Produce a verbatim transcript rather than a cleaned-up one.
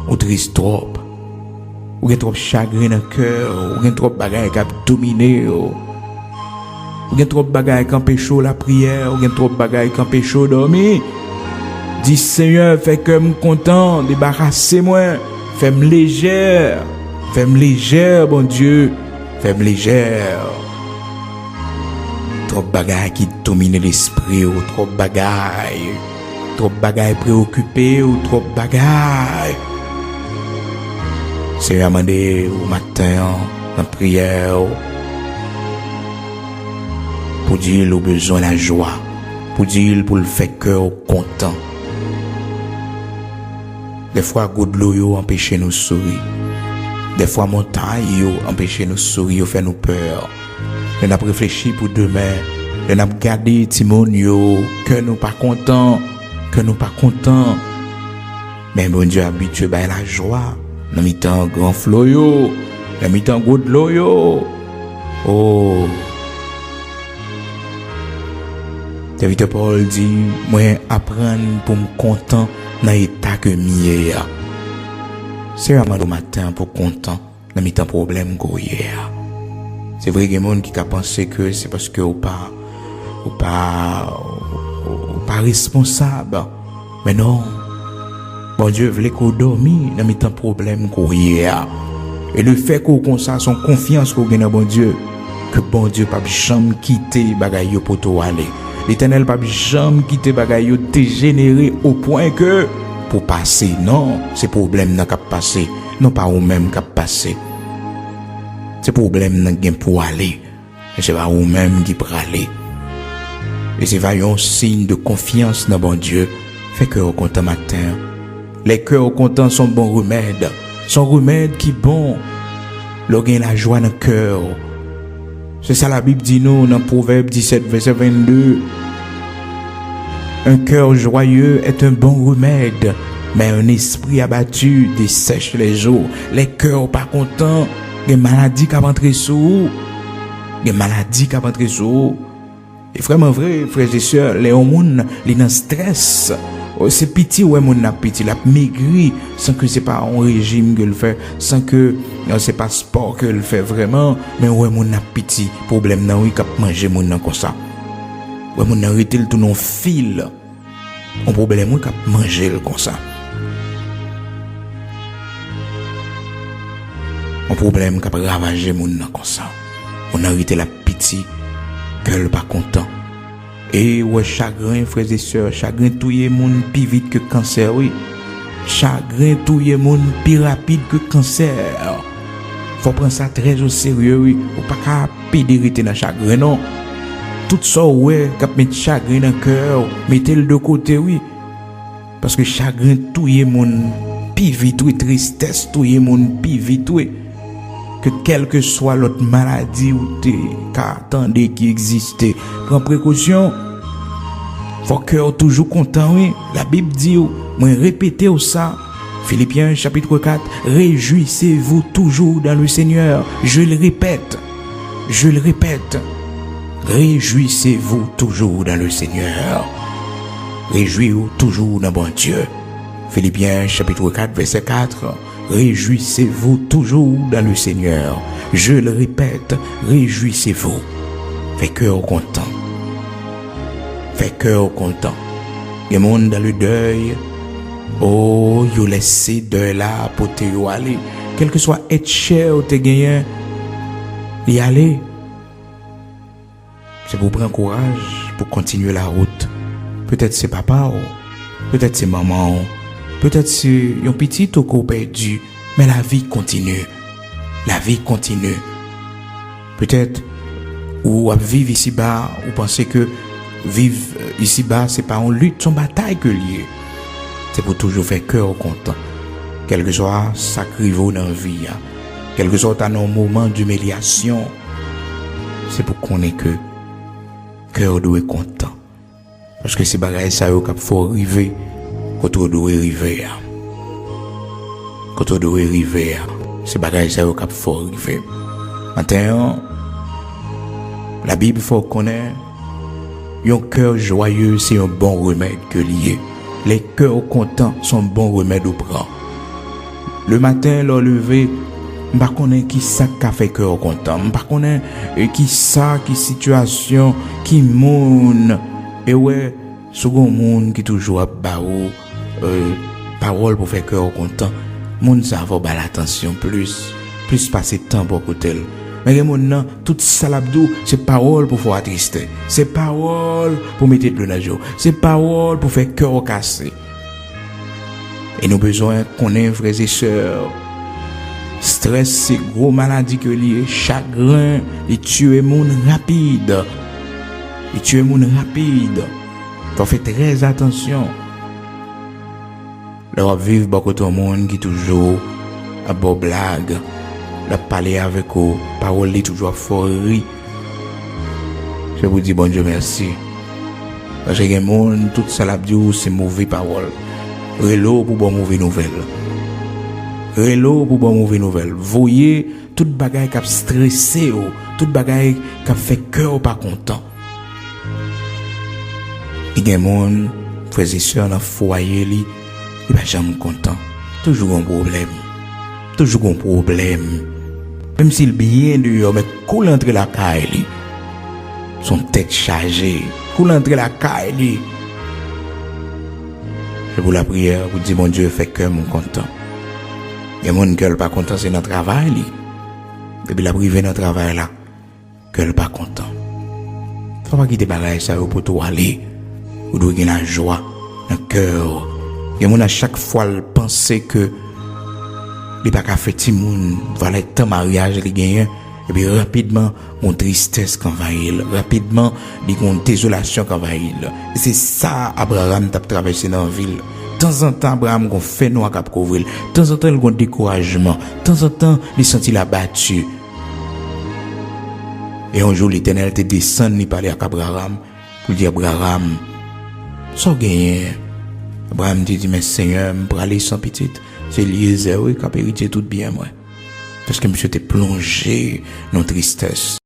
Ou tris twòp. Ou gen twòp chagren nan kè w. Ou gen twòp bagay k ap domine w. Ou gen twòp bagay k anpeche w lapriyè. Ou gen twòp bagay k anpeche w dòmi. Di, Senyè, fè kè m kontan, debarase mwen, fè m lejè, fè m lejè, Bondye, fè m lejè. Twòp bagay ki domine lespri w, twòp bagay, twòp bagay preokipe w, twòp bagay. Senyè a mande w maten an, nan priyè w, pou di l ou bezwen lajwa, pou di l pou l fè kè w kontan. Dèfwa, gwo dlo yo anpeche nou souri. Dèfwa, montay yo anpeche nou souri, yo fè nou pè. Lè n ap reflechi pou demen, lè n ap gade timoun yo, kè nou pa kontan, kè nou pa kontan. Men Bondye abitye bay lajwa nan mitan gran flo yo, nan mitan gwo dlo yo. O! Sèvitè Pòl di, mwen aprann pou m kontan nan eta ke m ye a. Senyè a mande w maten an pou kontan nan mitan pwoblèm ke w ye a. Se vre, gen moun ki ka panse ke se paske w pa, w pa, w pa responsab. Men non, Bondye vle ke w dòmi nan mitan pwoblèm ke w ye a. E lefèt ke w konsa, se yon konfyans ke w gen nan Bondye, ke Bondye p ap janm kite bagay yo pote w ale. Letènèl p ap janm kite bagay yo dejenere o pwen ke pou pase. Non, se pwoblèm nan k ap pase, non pa ou menm k ap pase. Se pwoblèm nan gen pou ale. Men se pa ou menm ki prale. E se va yon siy de konfyans nan Bondye. Fè kè w kontan maten an. Lè kè w kontan, se yon bon remèd. Se yon remèd ki bon. Lè w gen lajwa nan kè w. Se sa Labib di nou nan Pwovèb disèt, vèsè vennde. Un cœur joyeux est un bon remède, mais un esprit abattu dessèche les os. Lè kè w pa kontan, gen maladi k ap antre sou ou. Gen maladi k ap antre sou ou. E vrèman vre, frè e sè, lè yon moun li nan strès, se piti w wè moun nan ap piti, l ap megri, san ke se pa yon rejim ke l fè, san ke, eh, se pa spò ke l fè vrèman, men w wè moun nan ap piti, pwoblèm nan wi k ap manje moun nan konsa. W wè moun nan rete l tounen yon fil. Yon pwoblèm wi k ap manje l konsa. Yon pwoblèm k ap ravaje moun nan konsa. Moun nan rete l ap piti, kè l pa kontan. E w wè chagren, frè e sè, chagren touye moun pi vit ke kansè wi. Chagren touye moun pi rapid ke kansè. Fò w pran sa trè o serye wi. Ou pa ka pede rete nan chagren non. Tout sa w wè k ap met chagren nan kè w, mete l de kote wi. Paske chagren touye moun pi vit wi, tristès touye moun pi vit wi. Ke kèlkeswa lòt maladi ou te ka tande ki egziste, pran prekosyon. Fò kè w toujou kontan wi. Labib di w, mwen repete w sa, Philippiens chapitre quatre, réjouissez-vous toujours dans le Seigneur. Je le répète, je le répète, réjouissez-vous toujours dans le Seigneur. Rejwi w toujou nan Bondye. Filipyen chapit kat, vèsè kat. Réjouissez-vous toujours dans le Seigneur. Je le répète, réjouissez-vous. Fè kè w kontan. Fè kè w kontan. Gen moun dans le deuil, o, yo lèse dèy la pote yo ale. Kèlkeswa èt chè w te genyen, li ale. Se pou w pran kouraj, pou w kontinye lawout. Petèt se papa w, petèt se manman w, petèt se yon pitit ou ke w pèdi, men lavi kontinye. Lavi kontinye. Petèt ou ap viv isiba, ou panse ke viv, eh, isiba, se pa yon lit, se yon batay ke l ye. Se pou toujou fè kè w kontan. Kèlkeswa sa k rive w nan vi a, kèlkeswa w ta nan yon moman dimilyasyon, se pou konnen ke kè w dwe kontan. Paske se bagay sa yo k ap fè w rive kote w dwe rive a. Kote w dwe rive a. Se bagay sa yo k ap fè w rive. Maten an, Labib fè w konnen yon kè jwaye se yon bon remèd ke li ye. Lè kè w kontan, se yon bon remèd ou pran. Le maten, lè w leve, m pa konnen ki sa k ka fè kè w kontan. M pa konnen, e, ki sa, ki sitiyasyon, ki moun. E w wè, si w gen yon moun ki toujou ap ba ou, e, pawòl pou fè kè w kontan, moun sa a fò w ba l atansyon plis, plis pase tan bò kote l. Men gen moun nan, tout sa l ap di w, se pawòl pou fè w atriste. Se pawòl pou mete dlo nan je w. Se pawòl pou fè kè w kase. E nou bezwen konnen, frèzesè, strès se gwo maladi ke li ye, chagren, li tiye moun rapid. Li tiye moun rapid. Fò w fè trè atansyon. Lè w ap viv bò kote yon moun ki toujou ap ba w blag, l ap pale avèk ou, pawòl li toujou ap fè w ri, se pou di Bondye mèsi. Paske gen moun, tout sa l ap di w, se move pawòl. Rele w pou ba w move nouvèl. Rele w pou ba w move nouvèl. Voye tout bagay k ap strese w, tout bagay k ap fè kè w pa kontan. Li gen moun, frèzesè, nan fwaye li, li pa janm kontan. Toujou gon pwoblèm. Toujou gon pwoblèm. Menm si l byen deyò, men kou l antre lakay li, se yon tèt chaje. Kou l antre lakay li, se pou lapriyè, pou di Bondye fè kè m kontan. Gen moun kè l pa kontan, se nan travay li. Depi l ap rive nan travay la, kè l pa kontan. Fò w pa kite bagay sa yo pote w ale. Ou dwe gen lajwa nan kè w. Gen moun, a chak fwa l panse ke li pa ka fè timoun, valè tan maryaj li genyen, epi rapidman, yon tristès k anvayi l. Rapidman, li gen yon dezolasyon k anvayi l. E se sa Abraram t ap travèse nan vi l. Tanzantan, Abraram gen yon fènwa k ap kouvri l. Tanzantan, li gen yon dekourajman. Tanzantan, li santi l abati. E yon jou, Letènèl te desann, li pale ak Abraram, pou l di, Abraram, sa w genyen? Abraram te di, men Senyè, m prale san pitit. Se Elyezè, wi, k ap eritye tout byen mwen. Paske misye te plonje nan tristès.